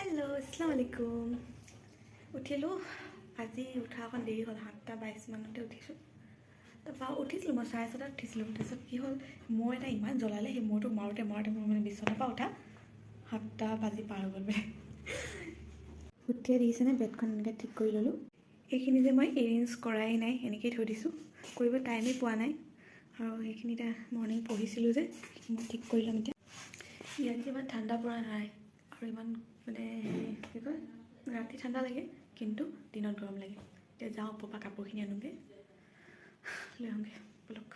Hello', আসসালামু আলাইকুম। উঠিলোঁ আজি, উঠা অকণ দেৰি হ'ল, 7:22 মানতে উঠিছোঁ। তাৰপৰা উঠিছিলোঁ মই 6:30ত উঠিছিলোঁ। তাৰপিছত কি হ'ল, মহ এটা ইমান জ্বলালে, সেই মহটো মাৰোঁতে মাৰোঁতে মোৰ মানে বিচনাৰ পৰা উঠা 7টা বাজি পাৰ হৈ গ'ল। মানে উঠিয়ে দেখিছেনে, বেডখন এনেকৈ ঠিক কৰি ল'লোঁ। এইখিনি যে মই এৰেঞ্জ কৰাই নাই, এনেকেই থৈ দিছোঁ, কৰিব টাইমেই পোৱা নাই। আৰু সেইখিনি এতিয়া মৰ্ণিং পঢ়িছিলোঁ যে, মই ঠিক কৰি ল'ম এতিয়া। ইয়াত যে ইমান ঠাণ্ডা পৰা নাই আৰু ইমান মানে কি কয়, ৰাতি ঠাণ্ডা লাগে কিন্তু দিনত গৰম লাগে। এতিয়া যাওঁ ওপৰৰ পৰা কাপোৰখিনি আনোগৈ, লৈ আহোঁগৈ ব'লক।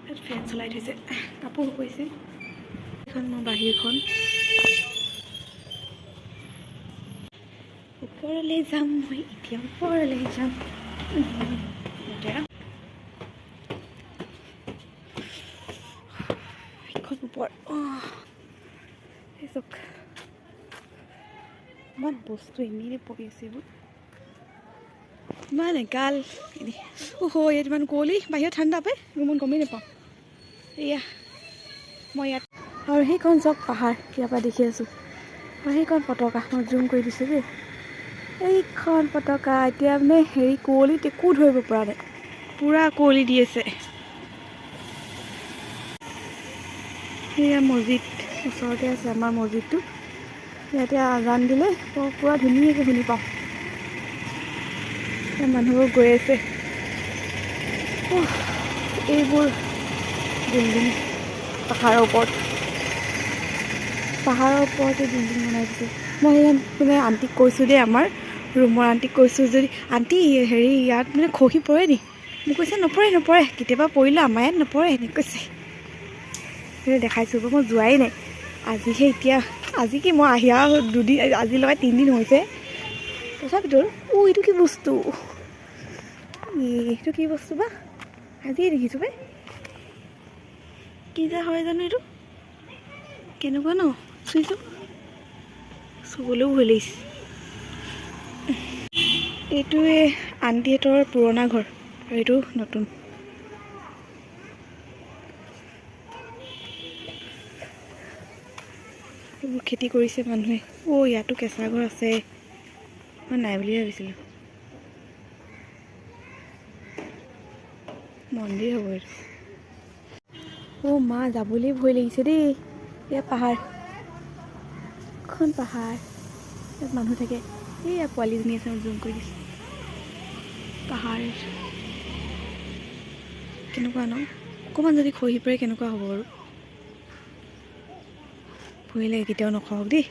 ইয়াত ফেন চলাই থৈছে, কাপোৰ শুকুৱাইছে। এইখন মোৰ বাহিৰখন, ওপৰলৈ যাম মই এতিয়া, ওপৰলৈ যাম। লেতেৰা এইখন ওপৰ। এই চাওক, ইমান বস্তু এনেই পৰি আছে এইবোৰ, ইমান এগাল এনেই। অহ' ইয়াত ইমান কুঁৱলী, বাহিৰত ঠাণ্ডা পাই ৰুমত গমেই নাপাওঁ। এয়া মই ইয়াত, আৰু সেইখন চাওক পাহাৰ, ইয়াৰ পৰা দেখি আছোঁ। আৰু সেইখন পতাকা, মই জুম কৰি দিছোঁ দেই, এইখন পতাকা। এতিয়া মানে হেৰি কুঁৱলীত একো ধৰিব পৰা নাই, পূৰা কুঁৱলী দি আছে। সেয়া মছজিদ ওচৰতে আছে আমাৰ মছজিদটো। ইয়াতে আজান দিলে পূৰা ধুনীয়াকৈ শুনি পাওঁ। মানুহবোৰ গৈ আছে। এইবোৰ বিল্ডিং পাহাৰৰ ওপৰত, পাহাৰৰ ওপৰতে বিল্ডিং বনাই দিছে। মই ইয়াত মানে আণ্টিক কৈছোঁ দেই, আমাৰ ৰুমৰ আণ্টিক কৈছোঁ, যদি আণ্টি হেৰি ইয়াত মানে খহি পৰে নি? মোক কৈছে নপৰে নপৰে, কেতিয়াবা পৰিলে আমাৰ ইয়াত নপৰে এনেকৈ কৈছে। দেখাইছোঁ, মই যোৱাই নাই আজিহে। এতিয়া আজি কি মই আহি আৰু দুদিন, আজি লগাই 3 দিন হৈছে। তথাপিতো অ' এইটো কি বস্তু, এইটো কি বস্তু বা আজিয়ে দেখিছোঁ পাই। কি যে হয় জানো এইটো কেনেকুৱা ন, চুইছোঁ, চুবলৈও ভয় লাগিছে। এইটোৱে আণ্টিহঁতৰ পুৰণা ঘৰ আৰু এইটো নতুন। এইবোৰ খেতি কৰিছে মানুহে। অ' ইয়াতো কেঁচা ঘৰ আছে, মই নাই বুলিয়ে ভাবিছিলোঁ। মন্দিৰ হ'ব এইটো। অ' মা, যাবলৈ ভয় লাগিছে দেই। এয়া পাহাৰ, এখন পাহাৰ, ইয়াত মানুহ থাকে। এইয়া পোৱালিজনী আছে, মই জুম কৰি দিছোঁ। পাহাৰ কেনেকুৱা ন, অকণমান যদি খহি পৰে কেনেকুৱা হ'ব বাৰু, ভয় লাগে। কেতিয়াও নখহক দেই।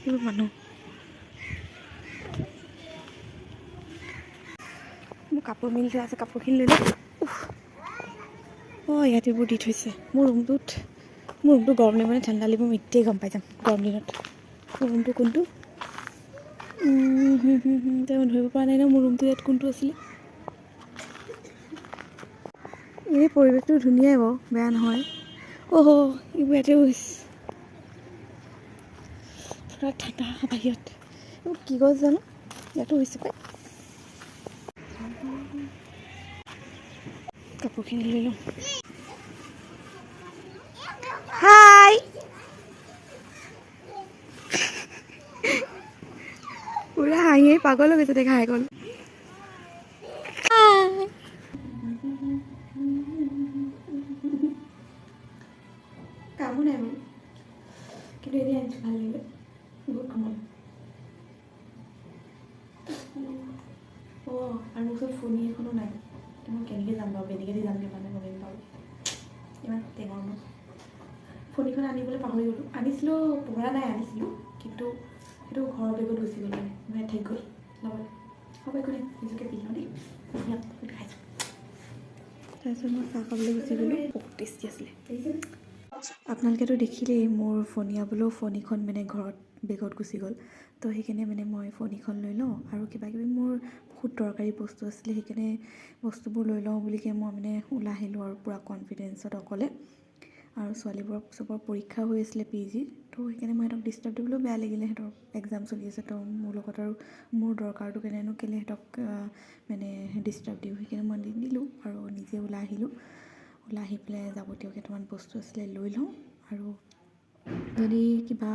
এইবোৰ মানুহ। মোৰ কাপোৰ মেলি থোৱা আছে, কাপোৰখিনি লৈ লওঁ। অঁ ইয়াত এইবোৰ দি থৈছে। মোৰ ৰুমটোত, মোৰ ৰুমটো গৰম লাগিব নে ঠাণ্ডা লাগিব মই এতিয়াই গম পাই যাম গৰম দিনত। মোৰ ৰুমটো কোনটো মই ধৰিব পৰা নাই ন, মোৰ ৰুমটো ইয়াত কোনটো আছিলে। এই পৰিৱেশটো ধুনীয়াই বাৰু, বেয়া নহয়। অহ' এইবোৰ ইয়াতেও হৈছে পূৰা ঠাণ্ডা বাহিৰত। এইবোৰ কি গছ জানো, ইয়াতো হৈছে পাই। কাপোৰখিনি লৈ লওঁ। হাই, পূৰা হাঁহি পাগল হৈ গৈছে দেখা হাই গ'ল। কামো নাই বাৰু, কিন্তু এনেই আনিছোঁ, ভাল লাগিলে, বহুত কমল। অঁ আৰু মোৰ ওচৰত ফণি এখনো নাই, মই কেনেকৈ যাম বাৰু, বেলেগেদি যামগৈ মানে গমেই নাপাওঁ। ইমান টেঙৰ মই, ফণিখন আনিবলৈ পাহৰি গ'লোঁ। আনিছিলোঁ, পঢ়া নাই, আনিছিলোঁ কিন্তু সেইটো ঘৰৰ বেগত গুচি গ'ল, মানে মই থাকি গ'ল লগতে। হ'ব একো নাই, নিজকে পিন্ধি লওঁ দেই, খাইছোঁ। তাৰপিছত মই চাহ খাবলৈ গুচি গ'লোঁ, বহুত টেষ্টি আছিলে। আপোনালোকেতো দেখিলেই মোৰ ফণিয়াবলৈও ফণিখন মানে ঘৰত বেগত গুচি গ'ল। তো সেইকাৰণে মানে মই ফণিখন লৈ লওঁ আৰু কিবা কিবি মোৰ বহুত দৰকাৰী বস্তু আছিলে, সেইকাৰণে বস্তুবোৰ লৈ লওঁ বুলিকে মই মানে ওলাই আহিলোঁ আৰু পূৰা কনফিডেঞ্চত অকলে। আৰু ছোৱালীবোৰৰ চবৰ পৰীক্ষা হৈ আছিলে পি জিৰ। তো সেইকাৰণে মই সিহঁতক ডিষ্টাৰ্ব দিবলৈও বেয়া লাগিলে। সিহঁতৰ এক্সাম চলি আছে, তো মোৰ লগত আৰু মোৰ দৰকাৰটো কেনেনো কেলৈ সিহঁতক মানে ডিষ্টাৰ্ব দিওঁ? সেইকাৰণে মই নিদিলোঁ আৰু নিজে ওলাই আহিলোঁ। ওলাই আহি পেলাই যাৱতীয় কেইটামান বস্তু আছিলে লৈ লওঁ আৰু যদি কিবা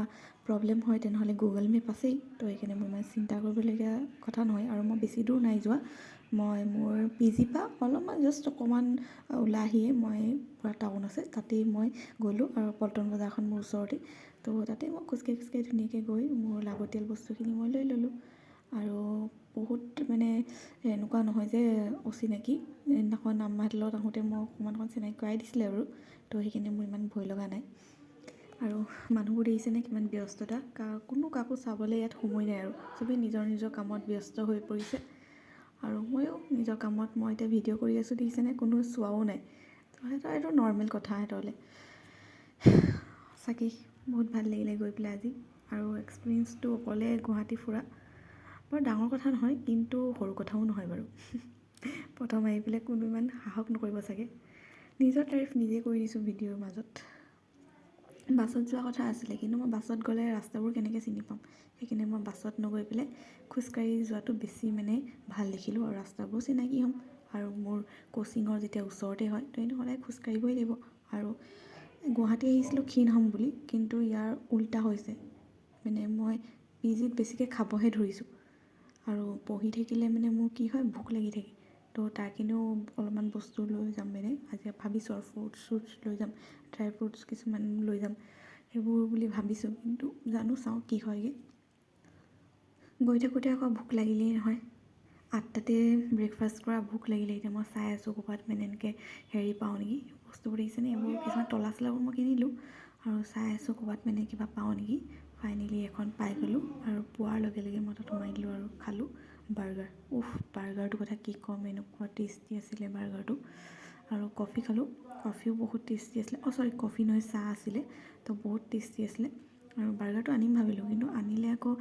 প্ৰব্লেম হয়, তেনেহ'লে গুগল মেপ আছেই। তো সেইকাৰণে মোৰ ইমান চিন্তা কৰিবলগীয়া কথা নহয়। আৰু মই বেছি দূৰ নাই যোৱা। মই মোৰ পি জিৰ পৰা অলপমান, জাষ্ট অকণমান ওলাই আহিয়ে মই পূৰা টাউন আছে, তাতেই মই গ'লোঁ। আৰু পল্টন বজাৰখন মোৰ ওচৰতেই। তো তাতেই মই খোজকাঢ়ি খোজকাঢ়ি ধুনীয়াকৈ গৈ মোৰ লাগতিয়াল বস্তুখিনি মই লৈ ল'লোঁ। আৰু বহুত মানে এনেকুৱা নহয় যে অচিনাকি। সেইদিনাখন আম্মাহঁতৰ লগত আহোঁতে মই অকণমান অকণমান চিনাকি কৰাই দিছিলে আৰু তো সেইকাৰণে মোৰ ইমান ভয় লগা নাই। আৰু মানুহবোৰ দেখিছেনে কিমান ব্যস্ততা? কোনো কাকো চাবলৈ ইয়াত সময় নাই আৰু চবেই নিজৰ নিজৰ কামত ব্যস্ত হৈ পৰিছে। আৰু ময়ো নিজৰ কামত, মই এতিয়া ভিডিঅ' কৰি আছোঁ, দেখিছেনে? কোনো চোৱাও নাই। তো সিহঁতৰ এইটো নৰ্মেল কথা সিহঁতলৈ। সঁচাকেই বহুত ভাল লাগিলে গৈ পেলাই আজি। আৰু এক্সপিৰিয়েঞ্চটো অকলে গুৱাহাটী ফুৰা বৰ ডাঙৰ কথা নহয়, কিন্তু সৰু কথাও নহয় বাৰু। প্ৰথম আহি পেলাই কোনো ইমান সাহস নকৰিব চাগে। নিজৰ তাৰিফ নিজে কৰি দিছোঁ ভিডিঅ'ৰ মাজত। বাছত যোৱা কথা আছিলে, কিন্তু মই বাছত গ'লে ৰাস্তাবোৰ কেনেকৈ চিনি পাম? সেইকাৰণে মই বাছত নগৈ পেলাই খোজকাঢ়ি যোৱাটো বেছি মানে ভাল দেখিলোঁ আৰু ৰাস্তাবোৰ চিনাকি হ'ম। আৰু মোৰ কোচিঙৰ যেতিয়া ওচৰতে হয়, তো এনেই সদায় খোজকাঢ়িবই লাগিব। আৰু গুৱাহাটী আহিছিলোঁ ক্ষীণ হ'ম বুলি, কিন্তু ইয়াৰ উল্টা হৈছে। মানে মই পি জিত বেছিকৈ খাবহে ধৰিছোঁ। আৰু পঢ়ি থাকিলে মানে মোৰ কি হয়, ভোক লাগি থাকে। তো তাৰ কাৰণেও অলপমান বস্তু লৈ যাম। মানে আজি ভাবিছোঁ আৰু ফ্ৰুটছ চ্ৰুটছ লৈ যাম, ড্ৰাই ফ্ৰুটছ কিছুমান লৈ যাম, সেইবোৰ বুলি ভাবিছোঁ। কিন্তু জানো, চাওঁ কি হয়গৈ। গৈ থাকোঁতে আকৌ ভোক লাগিলেই নহয়। 8টাতে ব্ৰেকফাষ্ট কৰা, ভোক লাগিলে। এতিয়া মই চাই আছোঁ ক'ৰবাত মানে এনেকৈ হেৰি পাওঁ নেকি। বস্তুবোৰ দেখিছেনে এইবোৰ? কিছুমান তলা চলাবোৰ মই কিনিলোঁ আৰু চাই আছোঁ ক'ৰবাত মানে কিবা পাওঁ নেকি। ফাইনেলি এখন পাই গ'লোঁ আৰু পোৱাৰ লগে লগে মই তাত সোমাই দিলোঁ আৰু খালোঁ বাৰ্গাৰ। উফ, বাৰ্গাৰটোৰ কথা কি ক'ম, এনেকুৱা টেষ্টি আছিলে বাৰ্গাৰটো। আৰু কফি খালোঁ, কফিও বহুত টেষ্টি আছিলে। অঁ চৰি, কফি নহয়, চাহ আছিলে। তো বহুত টেষ্টি আছিলে। আৰু বাৰ্গাৰটো আনিম ভাবিলোঁ, কিন্তু আনিলে আকৌ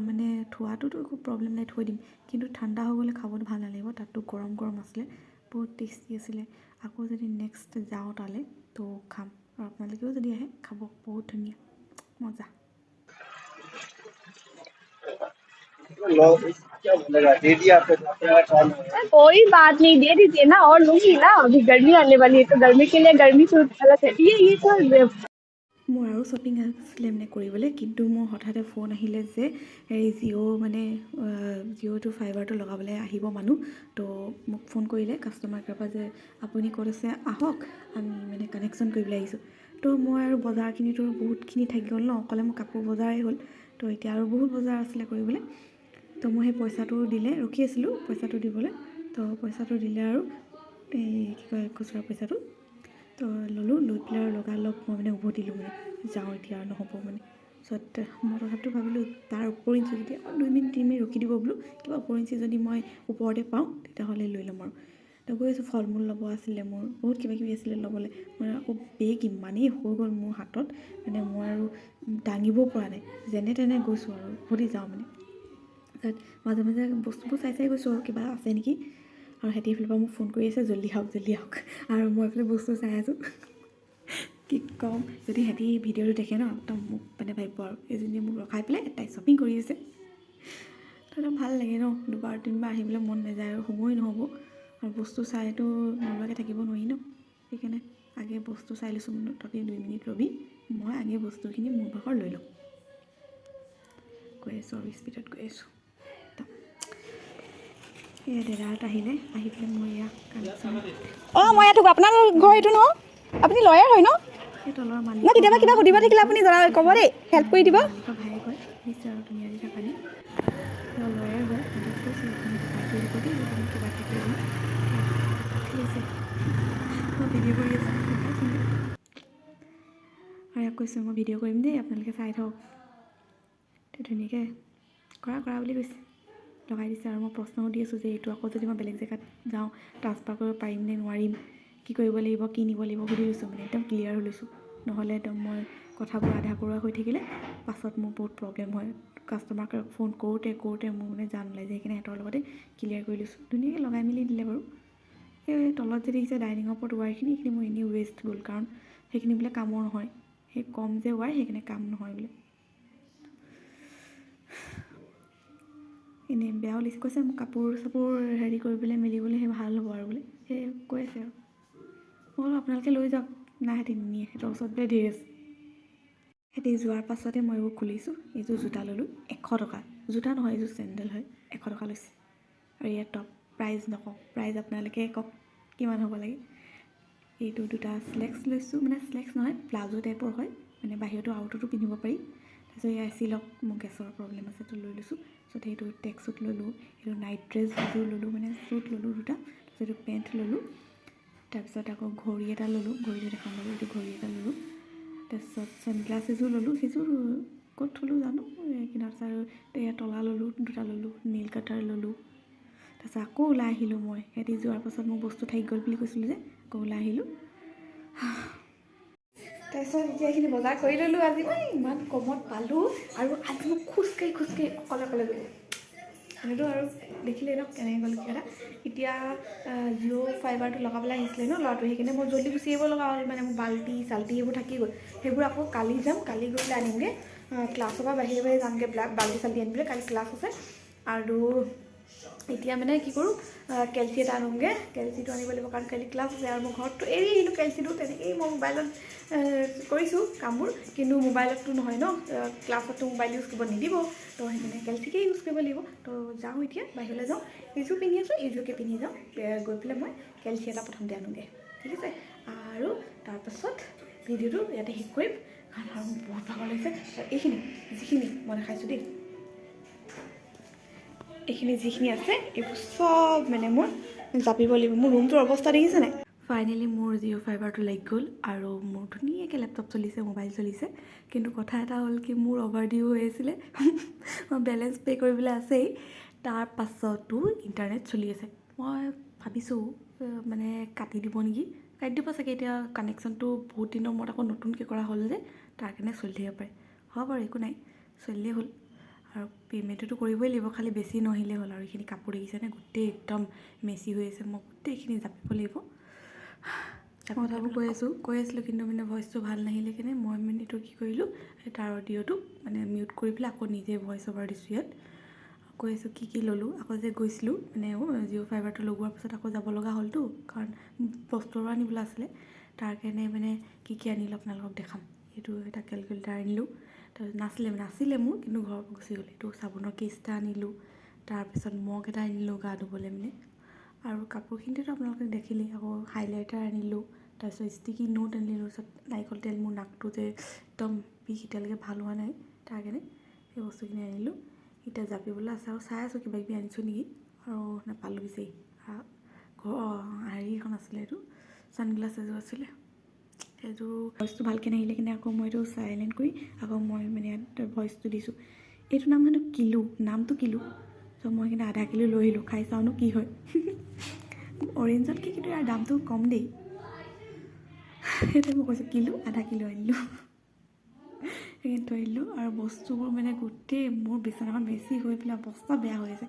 মানে থোৱাটোতো একো প্ৰব্লেম নাই, থৈ দিম, কিন্তু ঠাণ্ডা হৈ গ'লে খাবলৈ ভাল নালাগিব। তাততো গৰম গৰম আছিলে, বহুত টেষ্টি আছিলে। আকৌ যদি নেক্সট যাওঁ তালৈ, তো খাম। আৰু আপোনালোকেও যদি আহে, খাব, বহুত ধুনীয়া, মজা। लो, क्या बोलेगा? दे दिया आपको, अपना कौन है? कोई बात नहीं, दे दीजिए ना और लूंगी ना। अभी गर्मी आने वाली है, तो गर्मी के लिए गर्मी सूट अलग है। ये तो মোৰ আৰু শ্বপিং আছিলে মানে কৰিবলৈ, কিন্তু মোৰ হঠাতে ফোন আহিলে যে হেৰি জিঅ' মানে জিঅ'টো ফাইবাৰটো লগাবলৈ আহিব মানুহ। তো মোক ফোন কৰিলে কাষ্টমাৰ কেয়াৰৰ পৰা যে আপুনি ক'ত আছে, আহক, আমি মানে কানেকশ্যন কৰিবলৈ আহিছোঁ। তো মই আৰু বজাৰখিনিতো বহুতখিনি থাকি গ'ল ন। অকলে মোৰ কাপোৰ বজাৰেই হ'ল, তো এতিয়া আৰু বহুত বজাৰ আছিলে কৰিবলৈ। তো মই সেই পইচাটো দিলে ৰখি আছিলোঁ পইচাটো দিবলৈ। তো পইচাটো দিলে আৰু এই কি কয়, খুচুৰা পইচাটো তো ল'লোঁ। লৈ পেলাই আৰু লগালগ মই মানে উভতিলোঁ, মানে যাওঁ এতিয়া আৰু নহ'ব মানে। তাৰপিছত মই তথাপিতো ভাবিলোঁ তাৰ উপৰিঞ্চি যদি আকৌ 2 মিনিট 3 মিনিট ৰখি দিব বোলো, কিবা উপৰিঞ্চি যদি মই ওপৰতে পাওঁ, তেতিয়াহ'লে লৈ ল'ম। আৰু তো গৈ আছোঁ, ফল মূল ল'ব আছিলে মোৰ, বহুত কিবা কিবি আছিলে ল'বলৈ। মই আকৌ বেগ ইমানেই হৈ গ'ল মোৰ হাতত, মানে মই আৰু দাঙিব পৰা নাই। যেনে তেনে গৈছোঁ আৰু উভতি যাওঁ মানে। তাৰপিছত মাজে মাজে বস্তুবোৰ চাই চাই গৈছোঁ আৰু কিবা আছে নেকি। আৰু সিহঁতি এইফালৰ পৰা মোক ফোন কৰি আছে, জল্দি আহক, জল্দি আহক। আৰু মই এইফালে বস্তু চাই আছোঁ। কি ক'ম, যদি সিহঁতি ভিডিঅ'টো দেখে ন, একদম মোক মানে ভাবিব আৰু এইজনীয়ে মোক ৰখাই পেলাই তাই শ্বপিং কৰি আছে। তো একদম ভাল লাগে ন, দুবাৰ তিনিবাৰ আহিবলৈ মন নাযায় আৰু সময় নহ'ব। আৰু বস্তু চাইতো নোলোৱাকৈ থাকিব নোৱাৰি ন। সেইকাৰণে আগে বস্তু চাই লৈছোঁ বোলো, তহঁতি 2 মিনিট ৰ'বি, মই আগে বস্তুখিনি মোৰ ভাগৰ লৈ লওঁ। গৈ আছোঁ আৰু স্পীডত গৈ আছোঁ। এয়া দাদাহঁত আহিলে, আহি পেলাই মোৰ এয়া কানেকশ্যন। অঁ, মই ইয়াত থাকোঁ। আপোনাৰ ঘৰ এইটো ন? আপুনি লয়াৰ হয় ন? সেই তলৰ ন মালিকৰ কেতিয়াবা কিবা সুধিব থাকিলে আপুনি জনা ক'ব দেই, হেল্প কৰি দিব। মালিকৰ ভায়েক হয়। দিছে আৰু তুমি আজি থাকা নি। তেওঁ লয়াৰ হয়। সিহঁতক কৈছে, আপুনি সহায় কৰি দিব দেই যদি কিবা থাকে। ঠিক আছে, মই ভিডিঅ' কৰি আছোঁ। আৰু ইয়াক কৈছোঁ, মই ভিডিঅ' কৰিম দেই, আপোনালোকে চাই থাকক। তো ধুনীয়াকৈ কৰা কৰা বুলি কৈছে, লগাই দিছে। আৰু মই প্ৰশ্ন সুধি আছোঁ যে এইটো আকৌ যদি মই বেলেগ জেগাত যাওঁ, ট্ৰান্সফাৰ কৰিব পাৰিম নে নোৱাৰিম, কি কৰিব লাগিব, কি নিব লাগিব, সুধি লৈছোঁ। মানে একদম ক্লিয়াৰ হৈ লৈছোঁ। নহ'লে একদম মই কথাবোৰ আধা কৰোৱা হৈ থাকিলে পাছত মোৰ বহুত প্ৰব্লেম হয়। কাষ্টমাৰ কেয়াৰক ফোন কৰোঁতে কৰোঁতে মোৰ মানে জান ওলাই যায়। সেইকাৰণে সিহঁতৰ লগতে ক্লিয়াৰ কৰি লৈছোঁ। ধুনীয়াকৈ লগাই মেলি দিলে বাৰু। এই তলত যে দেখিছে ডাইনিঙৰ ওপৰত ৱায়াৰখিনি, এইখিনি মোৰ এনেই ৱেষ্ট গ'ল, কাৰণ সেইখিনি বোলে কামৰ নহয়, সেই কম যে ৱায়াৰ, সেইকাৰণে কাম নহয় বোলে। এনেই বেয়াও লাগিছে, কৈছে মোক কাপোৰ চাপোৰ হেৰি কৰিবলৈ মেলিবলৈ সেই ভাল হ'ব আৰু বোলে, সেই কৈ আছে। আৰু মই বোলো আপোনালোকে লৈ যাওক। নাই, সিহঁতি নিনিয়ে, সিহঁতৰ ওচৰত বোলে ধেৰ আছে। সিহঁতি যোৱাৰ পাছতে মই এইবোৰ খুলিছোঁ। এইযোৰ জোতা ল'লোঁ 100 টকা। জোতা নহয়, এইযোৰ চেণ্ডেল হয়, 100 টকা লৈছে। আৰু ইয়াৰ টপ প্ৰাইজ নকওঁ, প্ৰাইজ আপোনালোকে কওক কিমান হ'ব লাগে। এইটো দুটা শ্লেক্স লৈছোঁ, মানে শ্লেক্স নহয়, প্লাজো টাইপৰ হয়, মানে বাহিৰতো আউটতো পিন্ধিব পাৰি। তাৰপিছত এয়া চিলক, মোৰ গেছৰ প্ৰব্লেম আছে তো লৈ লৈছোঁ। তাৰপিছত সেইটো ট্ৰেক চুট ল'লোঁ, এইটো নাইট ড্ৰেছ দুযোৰ ল'লোঁ, মানে চুট ল'লোঁ দুটা। তাৰপিছত এইটো পেণ্ট ল'লোঁ। তাৰপিছত আকৌ ঘড়ী এটা ল'লোঁ, ঘড়ীটো দেখাম বাৰু। এইটো ঘড়ী এটা ল'লোঁ। তাৰপিছত ছানগ্লাছ এযোৰ ল'লোঁ, সেইযোৰ ক'ত থ'লোঁ জানো কিনাৰত। আৰু এয়া তলা ল'লোঁ, দুটা ল'লোঁ, নেইল কাটাৰ ল'লোঁ। তাৰপিছত আকৌ ওলাই আহিলোঁ মই, সিহঁতি যোৱাৰ পাছত মোৰ বস্তু থাকি গ'ল বুলি কৈছিলোঁ যে, আকৌ ওলাই আহিলোঁ। তাৰপিছত এতিয়া এইখিনি বজাৰ কৰি ল'লোঁ। আজি মই ইমান কমত পালোঁ। আৰু আজি মই খোজকাঢ়ি খোজকাঢ়ি অকলে অকলে গ'লোঁ। এনেতো আৰু দেখিলেই ন কেনেকৈ গ'লোঁ কিবা এটা। এতিয়া জিঅ' ফাইবাৰটো লগাবলৈ আহিছিলে ন ল'ৰাটো, সেইকাৰণে মই জল্দি গুচি আহিব লগা হ'ল। মানে মোৰ বাল্টি চাল্টি সেইবোৰ থাকি গ'ল, সেইবোৰ আকৌ কালি যাম, কালি গৈ পেলাই আনিমগৈ। ক্লাছৰ পৰা বাহিৰে বাহিৰে যামগৈ বাল্টি চাল্টি আনিবলৈ, কালি ক্লাছ আছে। আৰু এতিয়া মানে কি কৰোঁ, কেলচি এটা আনোগৈ। কেলচিটো আনিব লাগিব, কাৰণ কালি ক্লাছ আছে। আৰু মোৰ ঘৰততো এৰি আহিলোঁ কেলচিটো। তেনেকেই মই মোবাইলত কৰিছোঁ কামবোৰ, কিন্তু মোবাইলততো নহয় ন, ক্লাছততো মোবাইল ইউজ কৰিব নিদিব। তো সেইকাৰণে কেলচিকে ইউজ কৰিব লাগিব। তো যাওঁ এতিয়া বাহিৰলৈ যাওঁ। এইযোৰ পিন্ধি আছোঁ, এইযোৰকে পিন্ধি যাওঁ। গৈ পেলাই মই কেলচি এটা প্ৰথমতে আনোগৈ, ঠিক আছে? আৰু তাৰপাছত ভিডিঅ'টো ইয়াতে শেষ কৰিম, কাৰণ আৰু মোৰ বহুত ভাগৰ লাগিছে। আৰু এইখিনি যিখিনি মই দেখাইছোঁ দেই, এইখিনি যিখিনি আছে এইবোৰ চব মানে মোৰ জাপিব লাগিব। মোৰ ৰুমটোৰ অৱস্থা দেখিছে নাই? ফাইনেলি মোৰ জিঅ' ফাইবাৰটো লাগি গ'ল আৰু মোৰ ধুনীয়াকৈ লেপটপ চলিছে, মোবাইল চলিছে। কিন্তু কথা এটা হ'ল কি, মোৰ অভাৰ ডিউ হৈ আছিলে, মই বেলেঞ্চ পে' কৰিবলৈ আছেই, তাৰ পাছতো ইণ্টাৰনেট চলি আছে। মই ভাবিছোঁ মানে কাটি দিব নেকি, কাটি দিব চাগে। এতিয়া কানেকশ্যনটো বহুত দিনৰ মূৰত আকৌ নতুনকৈ কৰা হ'ল যে, তাৰ কাৰণে চলি থাকিব পাৰে। হ'ব বাৰু, একো নাই, চলিলেই হ'ল। আৰু পে'মেণ্টটোতো কৰিবই লাগিব, খালি বেছি নাহিলেই হ'ল। আৰু এইখিনি কাপোৰ দেখিছেনে, গোটেই একদম মেচি হৈ আছে। মই গোটেইখিনি জাপিব লাগিব। কথাবোৰ কৈ আছোঁ, কৈ আছিলোঁ, কিন্তু মানে ভইচটো ভাল নাহিলে কেনে মই মানে এইটো কি কৰিলোঁ, তাৰ অডিঅ'টো মানে মিউট কৰি পেলাই আকৌ নিজে ভইচ অভাৰ দিছোঁ। ইয়াত কৈ আছোঁ কি কি ল'লোঁ। আকৌ যে গৈছিলোঁ, মানে জিঅ' ফাইবাৰটো লগোৱাৰ পাছত আকৌ যাব লগা হ'লতো, কাৰণ বস্তু আনিবলৈ আছিলে। তাৰ কাৰণে মানে কি কি আনিলোঁ আপোনালোকক দেখাম। এইটো এটা কেলকুলেটাৰ আনিলোঁ। তাৰপিছত নাছিলে, মানে আছিলে মোৰ, কিন্তু ঘৰৰ পৰা গুচি গ'ল। এইটো চাবোনৰ কেছ এটা আনিলোঁ। তাৰপিছত মগ এটা আনিলোঁ গা ধুবলৈ মানে। আৰু কাপোৰখিনিতো আপোনালোকে দেখিলেই। আকৌ হাইলাইটাৰ আনিলোঁ, তাৰপিছত ষ্টিকি নোট আনিলোঁ, তাৰপিছত নাৰিকল তেল, মোৰ নাকটো যে একদম বিষ এতিয়ালৈকে ভাল হোৱা নাই, তাৰ কাৰণে সেই বস্তুখিনি আনিলোঁ। এতিয়া জাপিবলৈ আছে আৰু চাই আছোঁ কিবা কিবি আনিছোঁ নেকি, আৰু নাপালোঁ বিচাৰি। ঘৰ হেৰি এখন আছিলে, এইটো ছানগ্লাছ এযোৰ আছিলে, সেইযোৰ ভইচটো ভালকৈ নাহিলে কিনে আকৌ মই এইটো চাইলেণ্ট কৰি আকৌ মই মানে ইয়াত ভইচটো দিছোঁ। এইটো নাম হেনো কিলো, নামটো কিলো। ত' মই কিন্তু আধা কিলো লৈ আহিলোঁ, খাই চাওঁনো কি হয়। অৰেঞ্জতকৈ কিন্তু ইয়াৰ দামটো কম দেই। সেইটোৱে মই কৈছোঁ, কিলো আধা কিলো আনিলোঁ, সেইখিনি থৈ দিলোঁ। আৰু বস্তুবোৰ মানে গোটেই মোৰ বিচনাখন বেছি হৈ পেলাই অৱস্থা বেয়া হৈ আছে।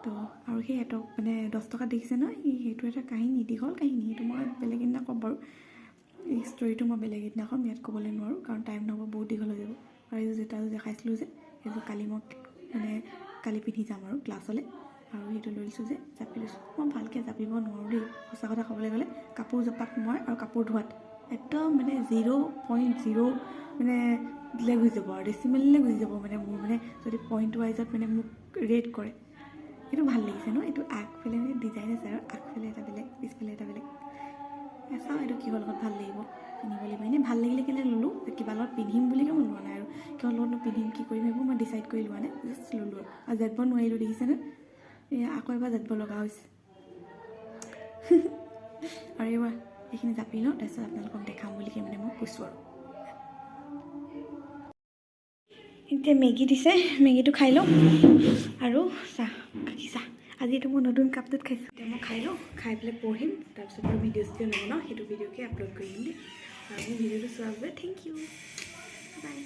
তো আৰু সেই এটক মানে 10 টকাত দেখিছে নহয়, সেইটো এটা কাহিনী, দীঘল কাহিনী। সেইটো মই বেলেগ এদিনা ক'ম বাৰু। এই ষ্টৰিটো মই বেলেগ এদিনা ক'ম, ইয়াত ক'বলৈ নোৱাৰোঁ, কাৰণ টাইম নহ'ব, বহুত দীঘল হৈ যাব। আৰু এইযোৰ জোতা দেখাইছিলোঁ যে, সেইযোৰ কালি মই মানে কালি পিন্ধি যাম আৰু ক্লাছলৈ। আৰু সেইটো লৈ লৈছোঁ যে জাপি লৈছোঁ। মই ভালকৈ জাপিব নোৱাৰোঁ দেই, সঁচা কথা ক'বলৈ গ'লে। কাপোৰ জপাত মই আৰু কাপোৰ ধোৱাত একদম মানে 0.0 মানে দিলে গুচি যাব আৰু ডেচিমেললৈ গুচি যাব। মানে মোৰ মানে যদি পইণ্ট ৱাইজত মানে মোক ৰেট কৰে। এইটো ভাল লাগিছে ন? এইটো আগফালে মানে ডিজাইন আছে আৰু আগফালে এটা বেলেগ, পিছফালে এটা বেলেগ। চাওঁ এইটো কিহৰ লগত ভাল লাগিব, পিন্ধিব লাগিব। এনেই ভাল লাগিলে কেলৈ ল'লোঁ, কিবা লগত পিন্ধিম বুলিকে মই লোৱা নাই। আৰু কিহৰ লগতনো পিন্ধিম, কি কৰিম, সেইবোৰ মই ডিচাইড কৰি লোৱা নাই, জাষ্ট ল'লোঁ। আৰু জাপিব নোৱাৰিলোঁ, দেখিছেনে? এই আকৌ এবাৰ জাপিব লগা হৈছে। আৰু এইবাৰ এইখিনি জাপি লওঁ, তাৰপিছত আপোনালোকক দেখাম বুলিকে মানে মই কৈছোঁ। আৰু এতিয়া মেগী দিছে, মেগীটো খাই লওঁ আৰু চাহ, গাখীৰ চাহ। আজি এইটো মই নতুন কাপটোত খাইছোঁ। এতিয়া মই খাই লওঁ, খাই পেলাই পঢ়িম। তাৰপিছত আৰু ভিডিঅ' চিডিঅ' নবনাওঁ, সেইটো ভিডিঅ'কে আপলোড কৰি দিম দেই। আৰু মোৰ ভিডিঅ'টো চোৱাৰ বাবে thank U, বাই।